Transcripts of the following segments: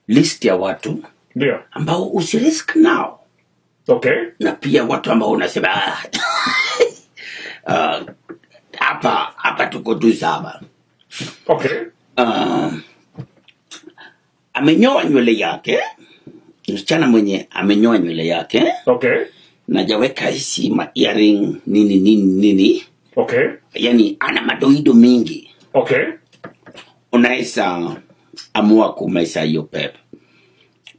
List ya watu ambao usirisk nao na pia watu ambao unasema, "Ah, hapa hapa tuko tu sawa." Amenyoa nywele yake, msichana mwenye amenyoa nywele yake na hajaweka hizi ma earring, nini nini nini, yani ana madoido mingi, unaweza amua kumeza hiyo pep,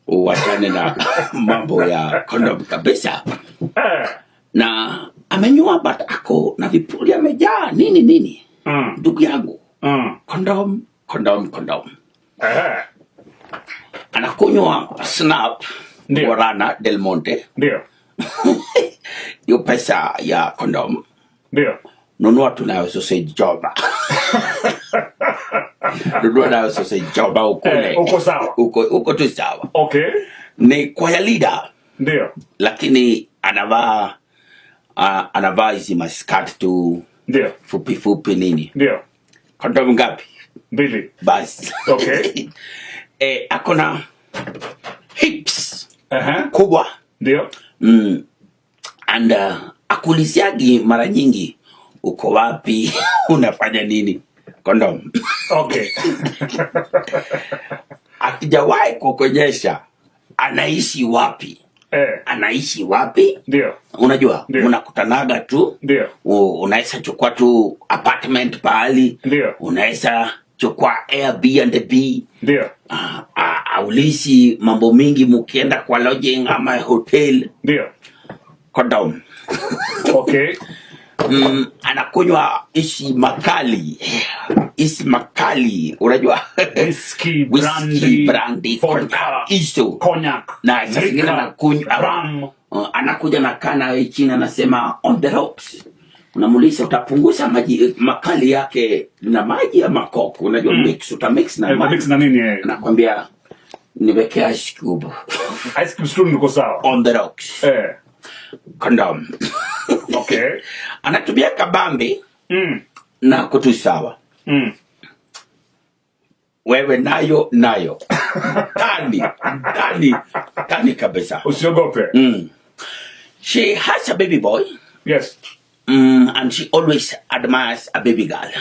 uwachane na mambo ya condom kabisa. Na amenyoa but ako na vipuli, amejaa nini nini. Ndugu yangu, condom, condom, condom. Anakunywa Snap, Guarana Del Monte. Hiyo pesa ya condom, nunua tunayo sausage choma, nunua nayo sausage choma ukule. Eh, uko sawa. Uko tu sawa. Ni choir leader, lakini anavaa hizi maskirt tu fupi fupi nini. Condom ngapi? Mbili. Basi. Ako na hips kubwa and akuliziagi mara nyingi uko wapi, unafanya nini. Condom. Akijawahi kukuonyesha anaishi wapi, anaishi wapi. Unajua, mnakutanaga tu. Unaweza chukua tu apartment pahali, unaweza chukua Airbnb. Aulizi mambo mingi mukienda kwa lodging ama hotel. Condom. Anakunywa isi makali, isi makali, unajua. Whisky, Whisky, brandy, brandy, vodka, hizo. Cognac, Na saa zingine liquor, anakunywa rum. Anakuja na kana chini, anasema "on the rocks". Unamuuliza utapunguza maji makali yake na maji ama Coke, unajua, mix, utamix na maji. Mix na nini eh? Anakwambia niwekea ice cube. Ice cube tu niko sawa. On the rocks. Condom. Anatumia kabambi na kutu sawa. Wewe nayo nayo tani tani tani kabisa. Usiogope. She has a baby boy and she always admires a baby girl.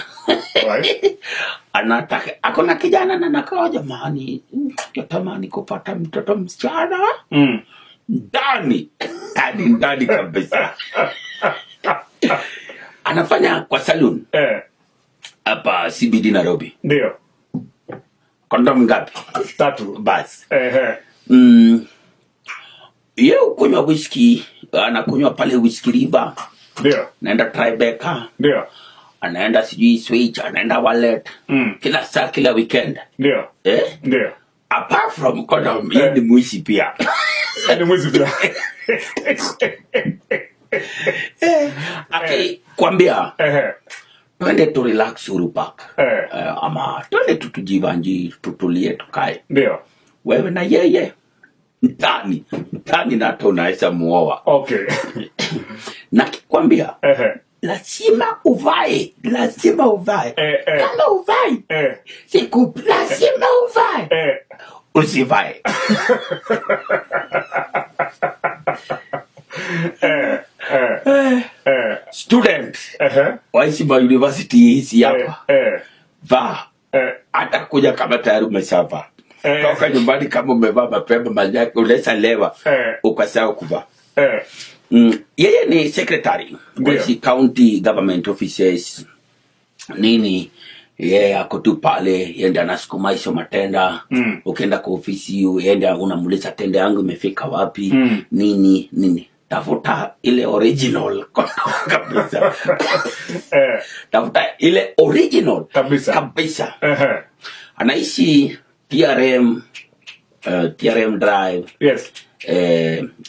Anataka, akona kijana na nakaa, jamani, natamani kupata mtoto msichana. Ndani ndani ndani kabisa. Anafanya kwa saloon hapa CBD Nairobi. Condom ngapi? Tatu. Basi. Ye ukunywa whisky, anakunywa pale Whisky River, naenda Tribeca, anaenda sijui Switch, anaenda Wallet kila saa, kila weekend. Eh? Ndio. Apart from condom, yeye ni mwizi pia. Ni mwizi pia. Akikwambia twende tu relax Uhuru Park, ama twende tu tujivanji, tutulie, tukae, wewe na yeye ndani ndani, na hata unaweza muoa. Na akikwambia lazima uvae, lazima uvae, kama uvai siku, lazima uvae, usivae. Student waishi ma university hizi hapa, vaa hata kuja kama tayari umeshavaa. Toka nyumbani kama umevaa mapema, manake unaweza lewa ukasahau kuvaa. Yeye ni secretary kwa hizi county government offices nini. Yeye ako tu pale, yeye ndiye anasukuma hizo matenda. Ukienda kwa ofisi, uende unamuuliza tenda yangu imefika wapi, nini nini. Tafuta ile original kabisa. Tafuta ile original Kabisa. kabisa. Anaishi TRM, TRM Drive,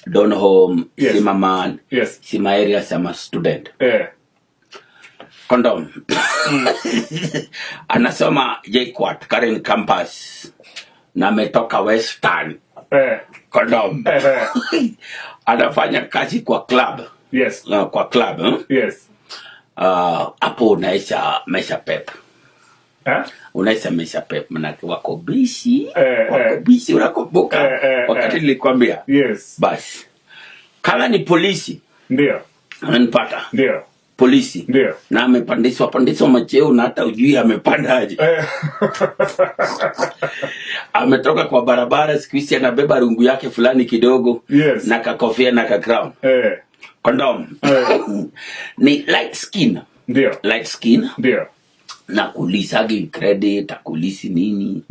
Donholm, Zimmerman, Sima area, sama student. Condom. Anasoma JKUAT Karen campus na ametoka Western. Condom. Anafanya kazi kwa club. Kwa club, eh? Yes. Hapo unaisha mesha pep. Eh? Unaweza mesha pep manake wako busy. Eh, Wako busy, unakumbuka wakati nilikwambia? Yes. Basi kama ni polisi, ananipata polisi na amepandishwa pandishwa macheo na hata ujui amepandaje. Ametoka kwa barabara, siku hizi anabeba rungu yake fulani kidogo na kakofia na ka crown. Condom ni light skin. Light skin na kulisagi credit, akulisi nini.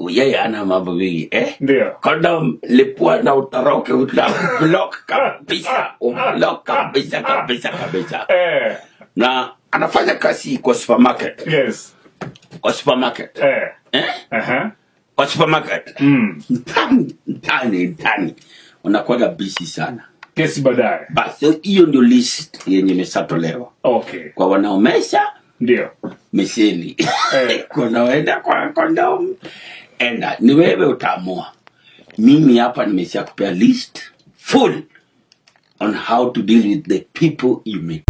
Yeye ana mambo mingi, eh? Condom lipua na utoroke, uta block kabisa, ublock kabisa kabisa kabisa. Na anafanya kazi kwa supermarket. Kwa supermarket. Eh? Aha. Kwa supermarket. Ndani ndani ndani unakuwaga busy sana. Kesi baadaye. Basi hiyo ndio list yenye imeshatolewa kwa wanaomesha miseli. Kunaenda kwa condom, enda, ni wewe utaamua. Mimi hapa nimesha kupea list full on how to deal with the people you meet.